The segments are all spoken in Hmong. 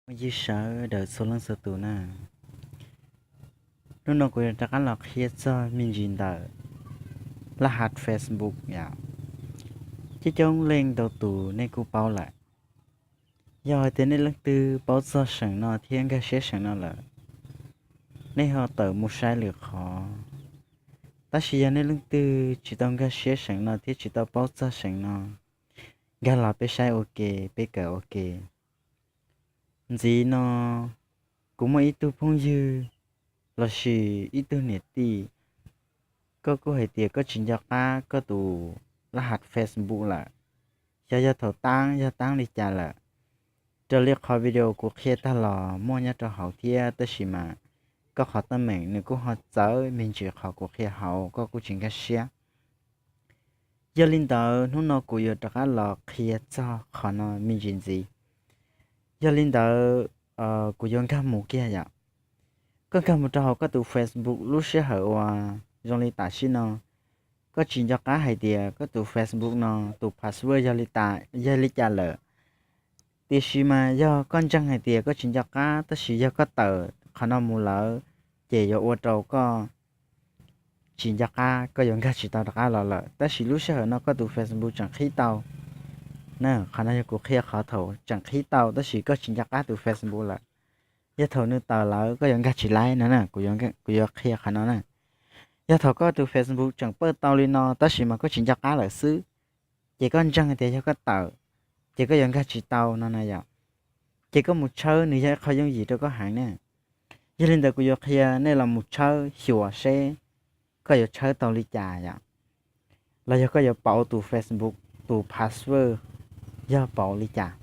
Ua ywg sawv daws txhua leej txhua tus na, hnub no kuv yuav rov qab los qhia txog me ntsis ntawm laj hav Facebook yom. Coob coob leej ntau tus nej kuj paub lawm. Yog hais tias nej leej twg paub txog seem no thiab nkag siab seem no lawm, nej ho tawm mus saib lwm qhov. Tab sis yog nej leej twg tsis tau nkag siab seem no thiab tsis tau paub txog seem no, nkag los peb saib ua ke, peb kawm ua ke. Ntxiv no kuv muaj ib tug phooj ywg lossis ib tug niam tij, koj kuj hais tias koj tsis nco qab koj tus laj hav Facebook lawm. Xyov yog thaum taab yog taab li cas lawm. Raws li qhov video kuv qhia tag los muaj nyob rau hauv thiab, tab sis mas koj qhov teeb meem nws kuj ho txawv me ntsis qhov kuv qhia hauv, koj kuj tsis nkag siab. Yog li ntawd hnub no kuv yuav rov qab los qhia txog qhov no me ntsis ntxiv. Yog li ntawd kuv yuav nkag mus kiag yom. Koj nkag mus rau hauv koj tus Facebook lub sij hawm uas zoo li tam sim no, koj tsis nco qab hais tias koj tus Facebook no tus password yog li tas, yog li cas lawm. Tiam sis mas yog koj ntseeg hais tias koj tsis nco qab, tab sis yog koj tawm qhov no mus lawm, ces yuav ua rau koj tsis nco qab, koj yuav nkag tsis tau rov qab los lawm. Tab sis lub sij hawm no koj tus Facebook tseem qhib tau na. Qhov no yog kuv qhia qhov thaum tseem qhib tau tab sis koj tsis nco qab tus Facebook lawm. Yog thaum nws tawm lawm koj yuav nkag tsis laib no na, kuv yuav qhia qhov no na. Yog thaum koj tus Facebook tseem pawj tau li no tab sis mas koj tsis nco qab lawm xwb, ces koj ntseeg tias yog koj tawm, ces koj yuav nkag tsis tau no na yom. Ces koj mus tshawb nws yog ib qho yooj yim rau koj heev na. Yog li ntawd kuv yuav qhia nej los mus tshawb xyuas seb koj yuav tshawb tau li cas yom, los yog koj yuav pauv tus Facebook tus password yog pauv li cas.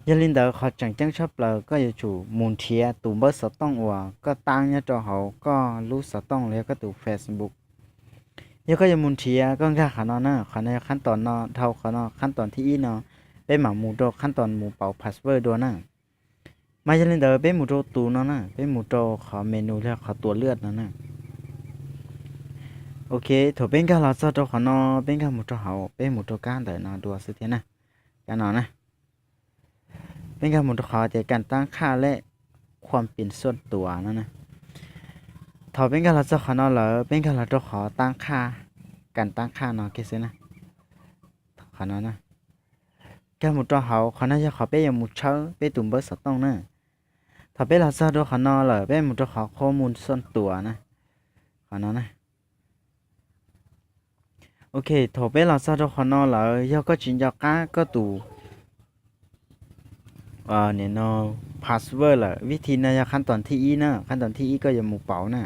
Yog li ntawd qhov tseem ceeb tshaj plaws koj yuav tsum mus nrhiav tus npawb xov tooj uas koj tab nyob rau hauv koj lub xov tooj los yog koj tus Facebook. Yog koj yuav mus nrhiav koj nkag qhov no na, qhov no yog qhab toom no, dhau qhov no qhab toom thib ib no, peb mam mus rau qhab toom mus pauv password dua na. Mas yog li ntawd peb mus rau tus no na, peb mus rau qhov menu los yog qhov tuav lwaj no na. Ok, thaum peb nkag los txog rau qhov no, peb nkag mus rau hauv, peb mus rau kab ntawm no dua xwb thiab na. Kab no na, peb nkag mus rau qhov tias kas taab khaj lej khuam pin xuaj tuas no na. Thaum peb nkag los txog qhov no lawm peb nkag los rau qhov taab khaj, kas taab khaj no kiag xwb na. Qhov no na, nkag mus rau hauv, qhov no yog qhov peb yuav mus tshawb peb tus npawb xov tooj na. Thaum peb los txog rau qhov no lawm peb mus rau qhov khuam pin xuaj tuas na. Qhov no na. Ok, thaum peb los txog rau qhov no lawm yog koj tsis nco qab koj tus nim no password lawm, vib thi no yog qhab toom thib ib na, qhab toom thib ib koj yuav mus pauv na.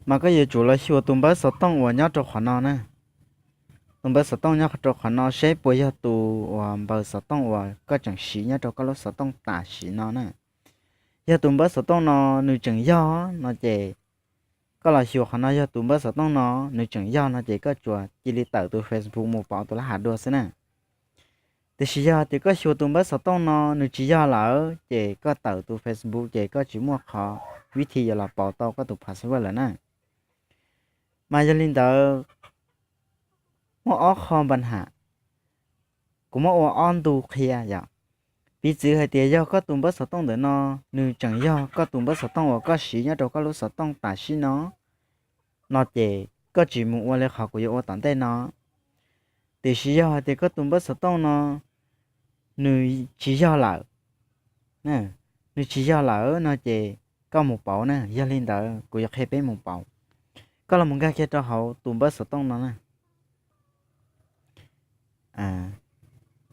Mas koj yuav tsum los xyuas tus npawb xov tooj uas nyob rau qhov no na. Tus npawb xov tooj nyob rau qhov no seb puas yog tus uas npawb xov tooj uas koj tseem siv nyob rau koj lub xov tooj tam sim no na. Yog tus npawb xov tooj no nws tseem yog no ces koj los xyuas qhov no yog tus npawb xov tooj no nws tseem yog no ces koj tsuas cia li tawm tus Facebook mus pauv tus lab hav dua xwb na. Tiam sis yog tias koj xyuas tus npawb xov tooj no nws tsis yog lawm ces koj tawm tus Facebook ces koj tsis muaj qhov vib thi yuav los pauv tau koj tus password lawm na. Mas yog li ntawd muaj ob qho npa ham, kuv muab ua ob ntu qhia yom. Piv txwv hais tias yog koj tus npawb xov tooj ntawm no nws tseem yog koj tus npawb xov tooj uas koj siv nyob rau koj lub xov tooj tam sim no, no ces koj tsis mus ua li qhov kuv yuav ua tom ntej no. Tiam sis yog hais tias koj tus npawb xov tooj no nws tsis yog lawm, nws tsis yog lawm no ces koj mus pauv na. Yog li ntawd kuv yuav qhia peb mus pauv. Koj los mus nkag kiag rau hauv tus npawb xov tooj no na.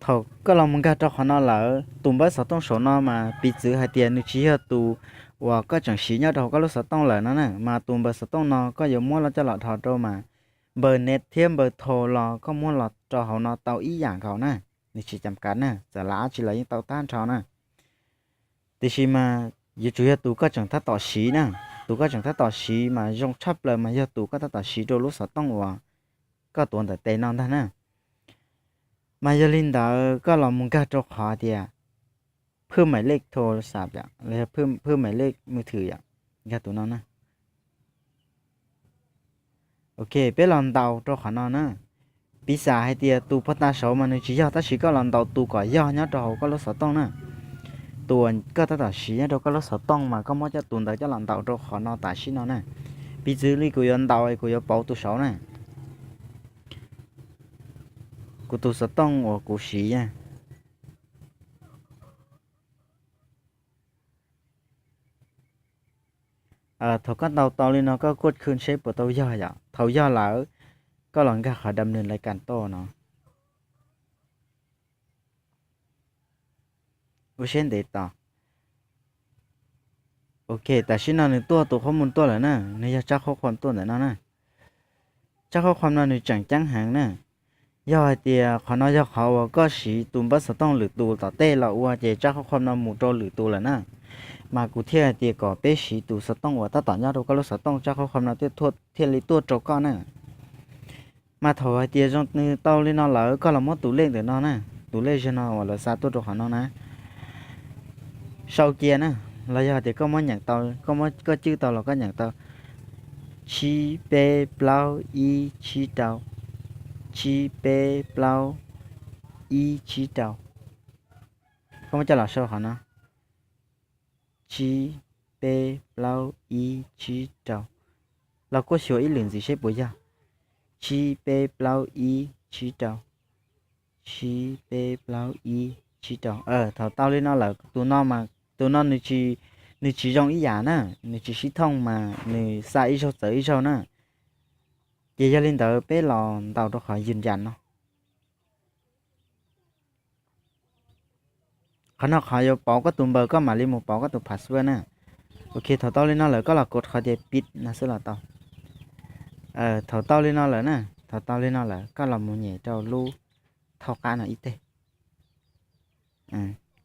Thaum koj los mus nkag rau qhov no lawm tus npawb xov tooj saum no mas piv txwv hais tias nws tsis yog tus uas koj tseem siv nyob rau hauv koj lub xov tooj lawm no na, mas tus npawb xov tooj no koj yuav muab los coj los dhos rau mas npawb net thiab npawb thau los koj muab los rau hauv no tau ib yam nkaus na. Nws tsis cam kav na, txawm lam dab tsi los yeej tau tag nrho na. Tiam sis mas yuav tsum yog tus koj tseem tab tom siv na. Tus koj tseem tab tom siv mas zoo tshaj plaws mas yog tus koj tab tom siv rau lub xov tooj uas koj tuav ntawm tes no ntag na. Mas yog li ntawd koj los mus nkag rau qhov tias phwj maim lej thau xav yom, los yog phwj maim lej mus thwm yom, nkag tus no na. Ok, peb los ntaus rau qhov no na. Piv xam hais tias tus pov tas saud mas nws tsis yog tab sis koj los ntaus tus kom yog nyob rau hauv koj lub xov tooj na. tus uas koj tab tom siv nyob rau koj lub xov tooj mas koj muab coj tus ntawd coj los ntaus rau qhov no tam sim no na. Piv txwv li kuv yuav ntaus es kuv yuav pauv tus saud na. Kuv tus xov tooj uas kuv siv na. Thaum koj ntaus tau li no koj kuaj khw seb puas tau yog yom. Thaum yog lawm, koj los nkag qhov dam nws lais kas toj no. Ua siab ntev tos. Ok, tam sim no nws tuaj tus qhob mus tuaj lawm na, nws yog tsab qhob qhuam tuaj ntawm no na. Tsab qhob qhuam no nws tseem ceeb heev na. Yog hais tias qhov no yog qhov uas koj siv tus npawb xov tooj lwm tus tom tej los ua ces tsab qhob qhuam no mus rau lwm tus lawm na. Mas kuv thiaj hais tias kom peb siv tus xov tooj uas tab tom nyob rau koj lub xov tooj tsab qhob qhuam no thiaj li tuaj rau koj na. Mas thaum hais tias zoo nws tau li no lawm koj los muab tus lej ntawm no na, tus lej zaum no uas lawv xa tuaj rau qhov no na, sau cia na, los yog hais tias koj muab nyeem tau, koj muab koj cwj tau los koj nyeem tau, tsib peb plaub ib tsib rau, tsib peb plaub ib tsib rau. Koj muab coj los sau qhov no, tsib peb plaub ib tsib rau. Los kuaj xyuas ib lwm ntxiv seb puas yog, tsib peb plaub ib tsib rau, tsib peb plaub ib tsib rau. Thaum tau li no lawm tus no mas tus no nws tsis zoo ib yam na, nws tsis sib thooj mas nws xa ib zaug txawv ib zaug na. Ces yog li ntawd peb los ntaus rau qhov yws yas no. Qhov no qhov yuav pauv koj tus npawb koj mam li mus pauv koj tus password na. Ok, thaum tau li no lawm koj los kov qhov tias pib no xwb los tau. Thaum tau li no lawm na, thaum tau li no lawm koj los mus nyem rau lub thauj qab no ib teg.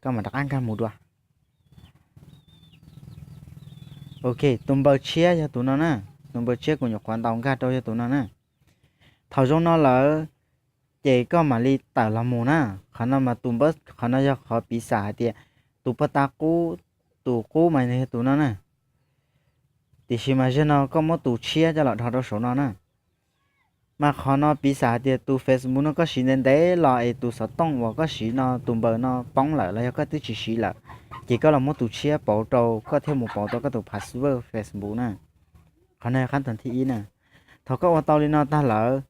Koj mam rov qab nkag mus dua. Ok, tus npawb tshiab yog tus no na. Tus npawb tshiab kuv nyuam qhuav ntaus nkag rau yog tus no na. Thaum zoo no lawm ces koj mam li tawm los mus na. Qhov no mas tus npawb, qhov no yog qhov piv xam hais tias tus pog tas qub, tus qub mas nws yog tus no na. Tiam sis mas zaum no koj muab tus tshiab coj los dhos rau saum no na. Mas qhov no piv xam hais tias tus Facebook no koj siv ntev ntev los es tus xov tooj uas koj siv no tus npawb no poob lawm los yog koj twb tsis siv lawm, ces koj los muab tus tshiab pauv rau koj thiaj mus pauv tau koj tus password Facebook na. Qhov no yog qab thib ib na. Thaum koj ua tau li no tag lawm,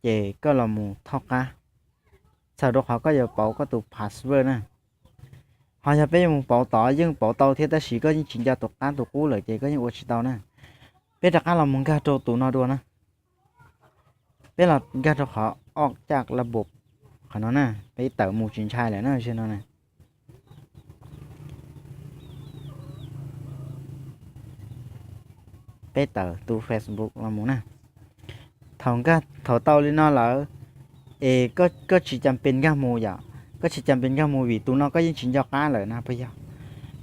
ces koj los mus thauj qab, txhawm rau qhov koj yuav pauv koj tus password na. Ho yog peb yuav mus pauv tod yeej pauv tau thiab tab sis koj yeej tsis nco tus qab tus qub lawm ces koj yeej ua tsis tau na. Peb rov qab los mus nkag rau tus no dua na. Peb los nkag rau qhov ob caj lab npum qhov no na, peb tawm mus tsis ntshai lawm na, zaum no na. Peb tawm tus Facebook los mus na. Thaum nkag, thaum tau li no lawm, es koj tsis cas pes nkag mus yom, koj tsis cas pes nkag mus vim tus no koj yeej tsis nco qab lawm na puas yog?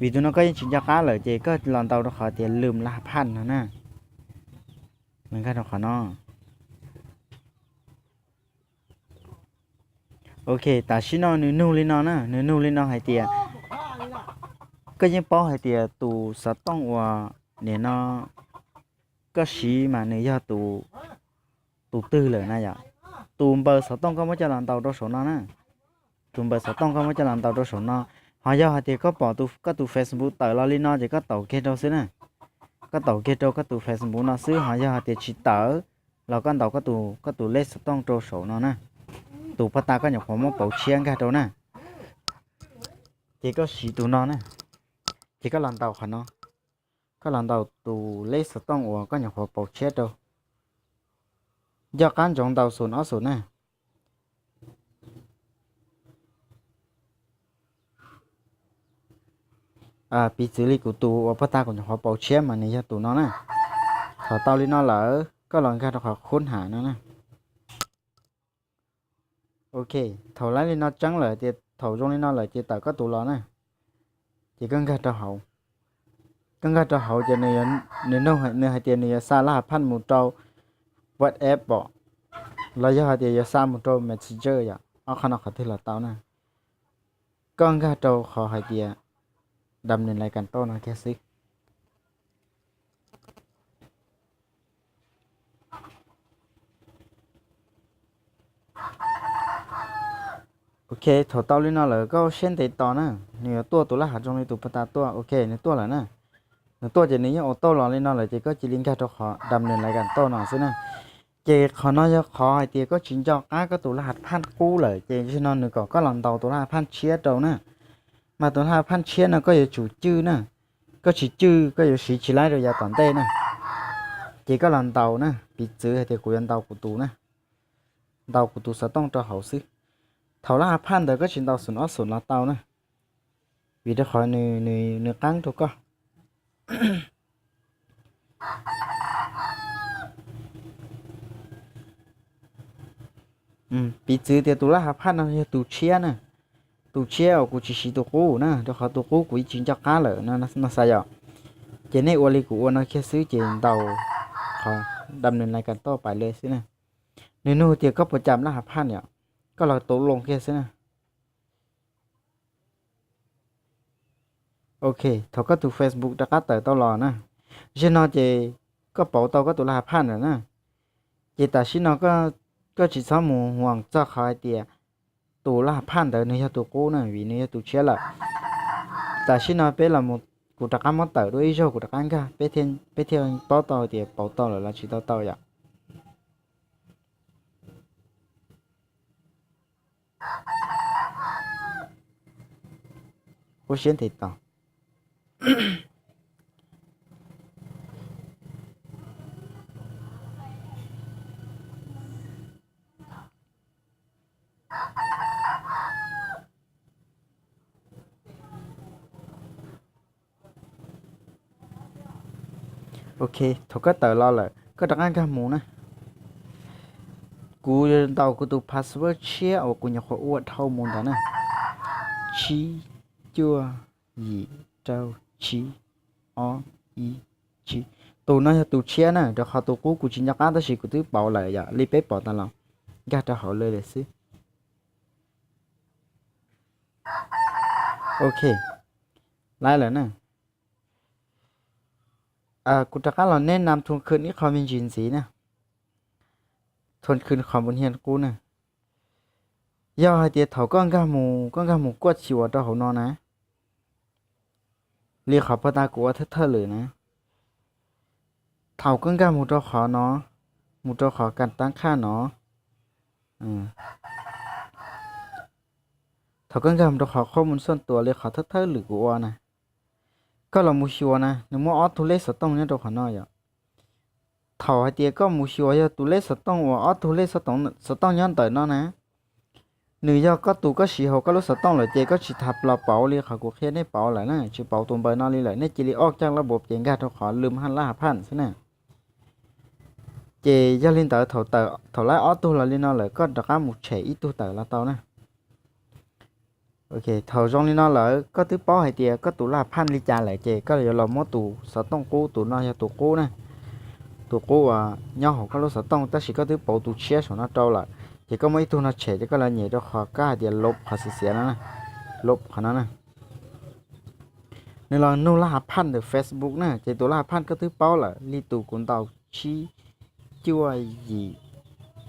Vim tus no koj yeej tsis nco qab lawm ces koj los ntaus rau qhov tias lwm laj phaj no na. Nkag rau qhov no. Ok, tam sim no nws nug li no na, nws nug li no hais tias, koj yeej paub hais tias tus xov tooj uas nim no koj siv mas nws yog tus twg lawm na yom? Tus npawb xov tooj koj muab coj los ntaus rau saum no na. Tus npawb xov tooj koj muab coj los ntaus rau saum no. Ho yog hais tias koj pom koj tus Facebook tawm los li no ces koj taus kiag rau xwb na. Koj taus kiag rau koj tus Facebook no xwb, ho yog hais tias tsis tawm los koj ntaus koj tus lej xov tooj rau saum no na. Tus pog tas koj nyuam qhuav muab pauv tshiab nkag rau na. Ces koj siv tus no na. Ces koj los ntaus qhov no. Koj los ntaus tus lej xov tooj uas koj nyuam qhuav pauv tshiab rau. Nco qab ntsoov ntaus xoom ob xoom na. Piv txwv li kuv tus uas pog tas kuv nyuam qhuav pauv tshiab mas nws yog tus no na. Thaum tau li no lawm koj los nkag rau qhov khub ham no na. Ok, thaum lawv li no tseeb lawm tias thaum zoo li no lawm ces tawm koj tus los na. Ces koj nkag rau hauv. Koj nkag rau hauv ces nws, nws hais tias nws yuav xa laj phaj mus rau WhatsApp pom, los yog hais tias yuav xa mus rau Messenger yom, ob qhov no qhov twg los tau na. Koj nkag rau qhov hais tias dam nws lais kas toj no kiag xwb. Ok, thaum tau li no lawm koj ua siab ntev tos na, nws yuav tuaj tus laj hav zoo li tus puag ta tuaj. Ok, nws tuaj lawm na. Nws tuaj ces nws yeej ua tau los li no lawm ces koj cia li nkag rau qhov dam nws lais kam toj no xwb na. Ces qhov no yog qhov hais tias koj tsis nco qab koj tus laj hav phaj qub lawm ces zaum no nws kom koj los ntaus tus laj hav phaj tshiab rau na. Mas tus laj hav phaj tshiab no koj yuav tsum cwj na, koj tsis cwj koj yuav siv tsis laib rau yav tom ntej na. Ces koj los ntaus na, piv txwv hais tias kuv yuav ntaus kuv tus na, ntaus kuv tus xov tooj rau hauv xwb. Thaum laj hav phaj ntawd koj tsis ntaus xoom ob xoom los tau na, vim rau qhov nws, nws qeeb rau koj. Piv txwv tias tus laj hav phaj no yog tus tshiab na, tus tshiab uas kuv tsis siv tus qub na, rau qhov tus qub kuv yeej tsis nco qab lawm no xav yom. Ces nej ua li kuv ua no kiag xwb ces ntaus qhov dam nws lais kam toj pais li xwb na. Nws nug tias koj puas cam laj hav phaj yom, koj los tus loo kiag xwb na. Ok, thaum koj tus Facebook rov qab tawm tau los na, zaum no ces koj pauv tau koj tus laj hav phaj lawm na. Ces tam sim no koj tsis txhob mus huam txog qhov hais tias tus laj hav phaj ntawd nws yog tus qub na, vim nws yog tus tshiab lawm. Tam sim no peb los, kuv rov qab muab tawm dua ib zaug kuv rov qab nkag, peb thiaj paub tau tias pauv tau lawm los tsis tau tau yom. Ua siab ntev tos. Ok, thaum koj tawm los lawm koj rov qab nkag mus na. Kuv ntaus kuv tus password tshiab uas kuv nyuam qhuav ua dhau mus ntawd na. Tsib cuaj yim rau tsib ob ib tsib. Tus no yog tus tshiab na, rau qhov tus qub kuv tsis nco qab tab sis kuv twb pauv lawm yom, li peb pom tas los nkag rau hauv lawm xwb. Ok, laib lawm na. Kuv rov qab los neb nam thun khwm ib qho me ntsis ntxiv na. Thun khwm qhov npus hiaj qub na. Yog hais tias thaum koj nkag mus, koj nkag mus kuaj xyuas rau hauv no na, li qhov puag ta kuv ua thawj thawj lwm na, thaum koj nkag mus rau qhov no, mus rau qhov kas tab khaj no, thaum koj nkag mus rau qhov qhob mus xuaj tuas li qhov thawj thawj lwm kuv ua na, koj los mus xyuas na, nws muaj ob tug lej xov tooj nyob rau qhov no yom. Thaum hais tias koj mus xyuas yog tus lej xov tooj uas ob tug lej xov tooj nyob ntawm no na, nws yog koj tus koj siv hauv koj lub xov tooj lawm ces koj tsis tas los pauv li qhov kuv qhia nej pauv lawm na, tsis pauv tus npaws no li lawm, nej cia li ob caj lab npuas ces nkag rau qhov lwm haj laj hav phaj xwb na. Ces yog li ntawd thaum laib ob tug los li no lawm koj rov qab mus tshem ib tug tawm los tau na. Ok, thaum zoo li no lawm koj twb paub hais tias koj tus laj hav phaj li cas lawm ces koj yuav los muab tus xov tooj qub, tus no yog tus qub na, tus qub uas nyob hauv koj lub xov tooj tab sis koj twb pauv tus tshiab saum no rau lawm, ces koj muab ib tug no tshem ces koj los nyem rau qhov koj hais tias lub qhov xiav xiav no, lub qhov no na. Nws los nug laj hav phaj ntawm Facebook na, ces tus laj hav phaj koj twb paub lawm li tus kuv ntaus tsib cuaj yim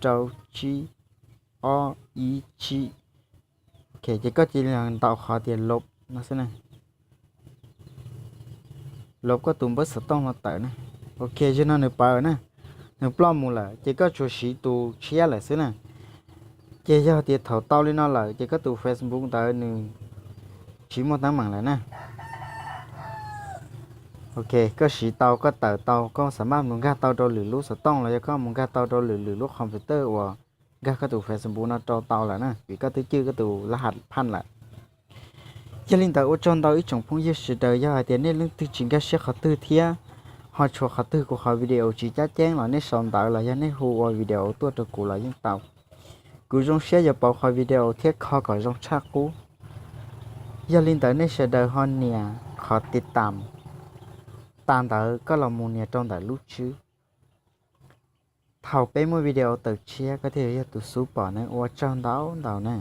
rau tsib ob ib tsib. Ok, ces koj cia li ntaus qhov tias lub no xwb na. Lub koj tus npawb xov tooj no tawm na. Ok, zaum no nws pawv na, nws ploj mus lawm ces koj tsuas siv tus tshiab lawm xwb na. Ces yog tias thaum tau li no lawm ces koj tus Facebook ntawd nws tsis muaj teeb meem lawm na. Ok, koj siv tau, koj tawm tau, koj xam maj mus nkag tau rau lwm lub xov tooj los yog koj mus nkag tau rau lwm lwm lub computer uas nkag koj tus Facebook no rau tau lawm na, vim koj twb cwj koj tus laj hav phaj lawm. Yog li ntawd ua tsaug ntau ib tsoom phooj ywg sawv daws, yog hais tias nej leej twg tsis nkag siab qhov twg thiab ho tshuav qhov twg kuv qhov video tsis cab ceeb los nej sau ntawv los yog nej hu ua video tuaj rau kuv los yeej tau. Kuv zoo siab yuav pauv qhov video thiab kho kom zoo tshaj qub. Yog li ntawd nej sawv daws ho nias qhov tiv tam, tas ntawd koj los mus nias rau ntawm lub tswb. Thaum peb muaj video tawm tshiab koj thiaj yog tus xub pom na, ua tsaug ntau ntau na.